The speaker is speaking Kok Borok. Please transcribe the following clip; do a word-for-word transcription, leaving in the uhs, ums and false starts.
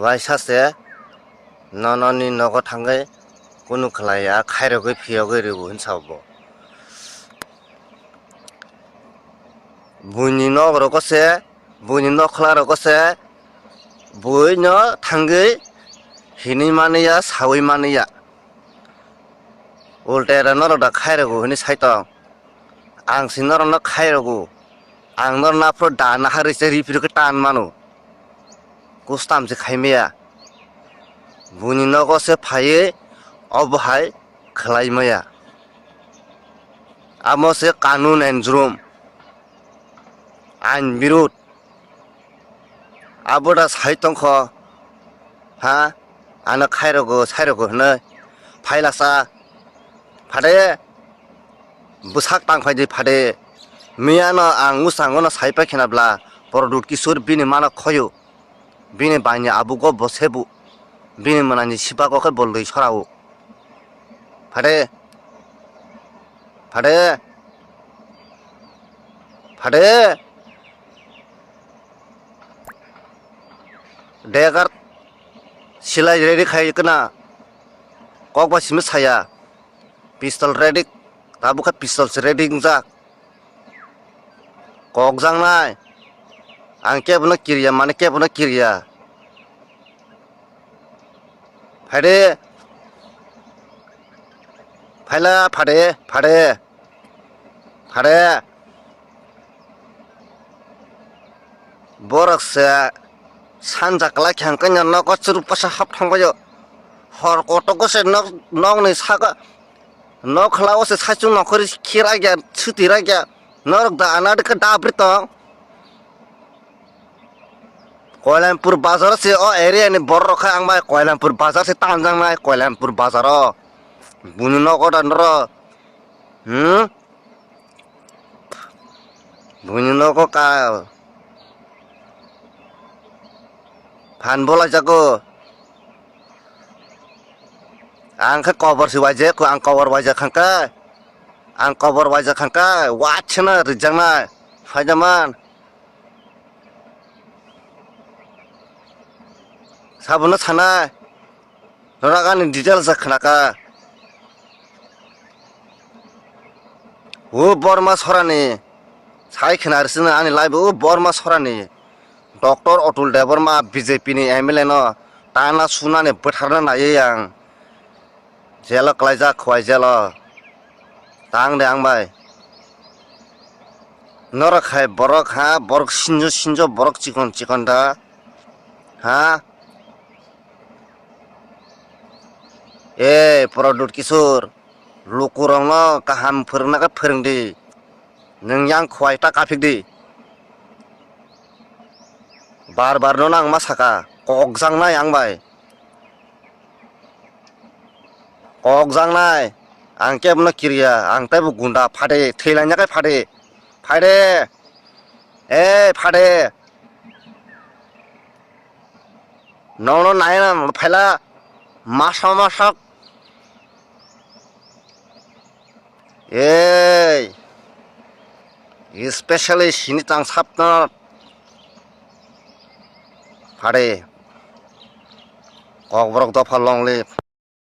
Waisa se nono ni nogo thangwi kunu khlai ya, khairogwi phiyogwi rw hinsa bo. Buini nok rogo se, buini nokhla rogo se, bui no thangwi hinwi mani ya, sawi mani ya. Ulta era norok da khairogo hinwi sai tong. Ang se norokno khairogo. Ang norokno aphuru da naharwi se ri phirwi khe tan mano. Kustam se khai maya. Buini nogo se phaiwi obo hai khlai maya. Amo se kanun and jurum. Ain birud. Abo da sai tongkho, ha? Ano khairogo, sairogo hwnwi. Phailasa, phade, bwsak tang phaidi phade. Miyano ang mwsangwno sai paikhe na bla, Pradyut Kishore bini mano khoyo. Bini baini abugo bo sebu. Bini mwnani sipago khe bo lwi sorao. Phade, phade, phade. Degar silai ready khai kana. Kok ba simi saya. Pistol ready. Tabuk kha pistol se ready wngjak. Kok jangnai. Ang kebono kiriya, mane kebono kiriya. Phade. Phaila phade, phade. Phade. Borok se sanja kwlai khe hwnkhe nogo chwrwk bwsa hap thangbaio. Hor kotogo se nok, nokni saka, nokhla o se saichung nokhorwi khirakya, swtwi rakya. Norok da anadi khe dabri tong. Koilampur bazar se o area ni borok rok khe ang bai Koilampur bazar se tanjak nai Koilampur bazar o. Buni nogo da norok. Hmm? Buni nogo ka. Phan bolai jago. Ang khe kobor se waijak, ang kobor waijak kha khe. Ang kobor waijak kha khe, watchana rijak nai. Phaijaman. Sabono sanai. Norok ani details khnaka. O Borma Sorani. Sai khna rsina ani live o Borma Sorani. Doctor Atul Debbarma B J P ni M L A no tana sunani bwtharna naiwi ang. Jelo klaijak khwai jelo. Tang de ang bai. Norok hai borok ha, borok sinjo sinjo, borok chikon chikon da. Ha? Ei, Pradyut Kishore, lukurokno kaham phwrwngna khe phwrwng di. Nwng yang khwai ta kaphik di. Bar bar no nang ma saka, kok jang nai ang bai. Kok jang nai, ang kebono kiriya, ang teibo gunda phade, thwilaina khe phade. Phade. Ei, phade. Nono nai na phaila, masok masok. Ei, especially sini tang sapna phade. Kokborok dopha long live.